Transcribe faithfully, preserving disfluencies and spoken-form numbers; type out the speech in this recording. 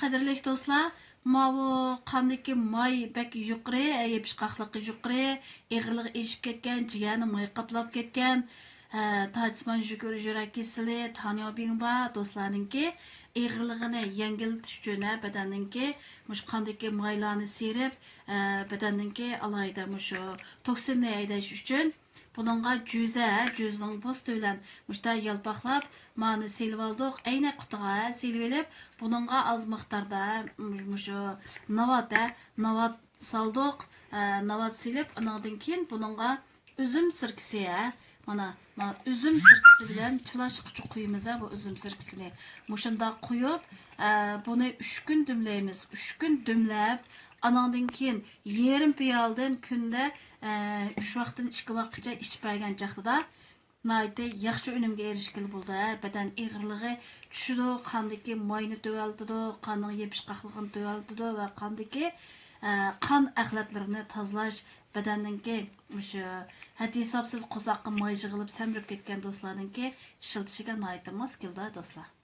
قەدىرلىك دوستلار، ماۋۇ قاندىكى ماي بەك يۇقىرى، يېپىشقاقلىقى يۇقىرى، ئېغىرلىقى ئېشىپ كەتكەن، جىگەرنى ماي قاپلاپ كەتكەن، ھە، تاچىسىمان يۈرەك كېسىلى، تانياۋبىڭ بار دوستلارنىڭكى ئېغىرلىقىنى يەڭگىللىتىش ئۈچۈن، ھە، بەدەننىڭكى مۇشۇ قاندىكى مايلارنى سىيرىپ، ھە، بەدەننىڭكى ئالاھىدە مۇشۇ توكسىننى ھەيدەش ئۈچۈن بۇنىڭغا جۈزە، جۈزىنىڭ پوستى بىلەن مۇشۇنداق يالپاقلاپ، مانى سېلىۋالدۇق. ئەينەك قۇتىغا سېلىۋېلىپ، بۇنىڭغا ئاز مىقداردا مۇشۇ ناۋات، ھە، ناۋات سالدۇق. ھە، ناۋات سېلىپ، ئانىڭدىن كېيىن بۇنىڭغا ئۈزۈم سىركىسى، ھە، مانا، مانا ئۈزۈم سىركىسى بىلەن چىلاشقىچە قۇيىمىز، ھە، بۇ ئۈزۈم سىركىسىنى. مۇشۇنداق قۇيۇپ، ھە، بۇنى ئۈچ كۈن دۈملەيمىز. ئۈچ كۈن دۈملەپ، ئانىڭدىن كېيىن يېرىم پىيالىدىن كۈندە، ئە، ئۈچ ۋاقىتتىن ئىككى ۋاقىتقىچە ئىچىپ بەرگەن چاغدا ناھايىتى ياخشى ئۈنۈمگە ئېرىشكىلى بولىدۇ. ھە، بەدەن ئېغىرلىقى چۈشىدۇ، قاندىكى ماينى تۆۋەنلىتىدۇ، قاننىڭ يېپىشقاقلىقىنى تۆۋەنلىتىدۇ ۋە قاندىكى، ئە، قان ئەخلەتلىرىنى تازىلاش، بەدەننىڭكى مۇشۇ ھەددى ھېسابسىز قورساققا ماي يىغىلىپ سەمرىپ كەتكەن دوستلارنىڭكى ئىشلىتىشىگە ناھايىتى ماس كېلىدۇ، ھە، دوستلار.